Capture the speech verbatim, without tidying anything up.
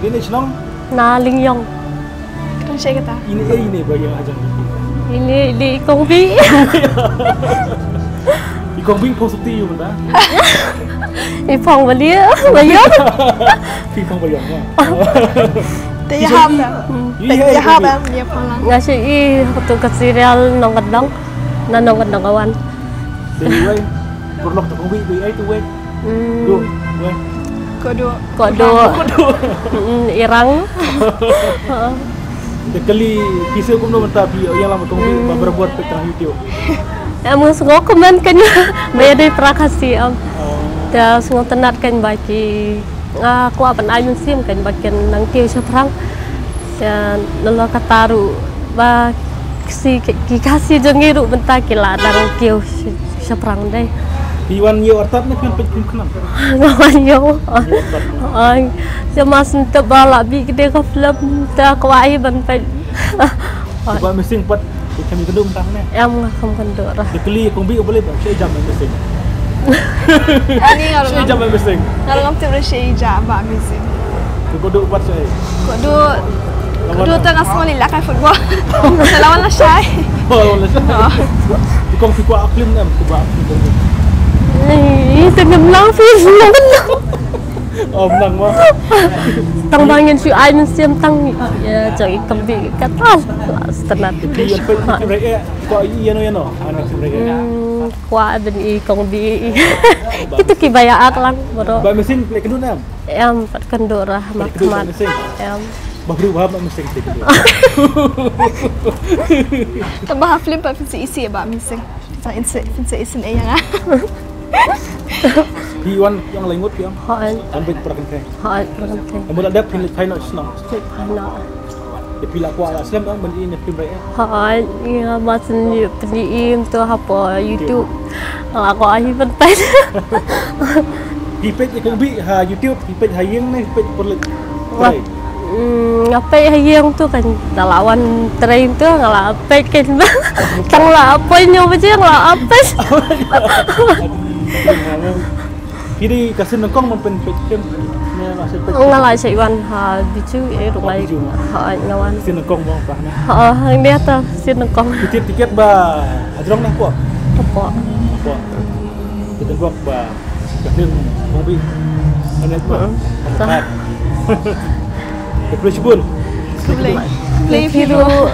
Ine shnong? Na Lyngïong. Kata sha kata. Ine, eh, ine ba ïa ajang. Ine, ine i Kong Bih. I Kong Bih phong sopti ïa mynta. I phong ba ïa, ba ïa. Phi phong ba ïa. Te ïa hap. Ïa hap ïa phong lang. Nga shu i ha kato ka serial Nongkyndong. Na Nongkyndong ka wan. Te wei. Pyrlok to Kong Bih, wei ai to wei. Hmm. Duh, wei. Ko duh. Ko duh. Ko duh. Hmm, i Rang. Te kali pisa kumno mynta phi ïa lang Kong Bih ba barabor peit tang YouTube. Em, nga sngew comment kan ba ïadei pra Khasi em. Te sngewtynnat kan ba ki, nga kwah ban ai mynsiem kan ba kin nang kiew shaphrang. Te nalor kata ruh ba ki, ki Khasi jong ngi ruh mynta ki la dang kiew sh-, shaphrang dei. Phi wan ïew artat ne phi wan peit film khnang? Nga wan ïew. Ai, sha ma shen tep ba la bih kdei ka film te kwah ai ban peit. Ba missing pat. Phi khlem ïakynduh mynta ne? Em, nga khlem kynduh ruh. Te kylli Kong Bih u balei ba shu jam missing. Ani nga shu jam missing. Nga ngam tip ruh shu jam ba missing. Te ko duh pat shu. Ko duh. Ko duh te nga sngew leh la kai football. Te la wan lashai. Oh, la wan lashai. Te Kong phi kwah film ne em, kwah film. Ih, te ngam lang film. Oh, nang ma. Tang ba ngin shu ai mynsiem tang ïa jong i Kong Bih kata la sngewtynnat. Ïa peit ïa peit ïa no ïa no. Ana shu ïa. Hmm, kwah ban i Kong Bih. Kita ki ba ïa ak lang bro. Ba missing phi kynduh ne em? Em, pat kynduh ruh mat mat. Em. Ba briew ba missing phi kynduh. Tang ba ha film pat phin sa isih ba missing. Sa isih, phin sa isih ïa nga. Phi wan ïa nga lai ngut phi wan. Hooid. Wan peit Para Kynthei. Hooid, Para Kynthei. Em, la dep phin leit phai noh shnong. Leit phai noh. Te phi la kwah la slem em ban i ne film rei em. Hooid, ïa ma shen ïa phi im to hapoh YouTube. La kwah hi ban peit. Phi peit ïa Kong Bih ha YouTube, phi peit ha ïing ne phi peit por leit. Nga, mm, nga peit ha ïing to kan da la wan trei to nga la peit kan. Tang la poi ñiew baje nga la peit. Phi dei ka sien nyngkong ban pyn peit film ne la shu peit? Nga la shu wan ha Bijou eh ruh ngai. Ha nga wan. Sien nyngkong ba pah ne. Ha hangne ta sien nyngkong. Phi tip tiket ba hajrong ne hapoh? Hapoh. Hapoh. Kita buat ba ka film Kong Bih. Ane ba. Sah. Khublei shibun. Khublei. Khublei phi ruh.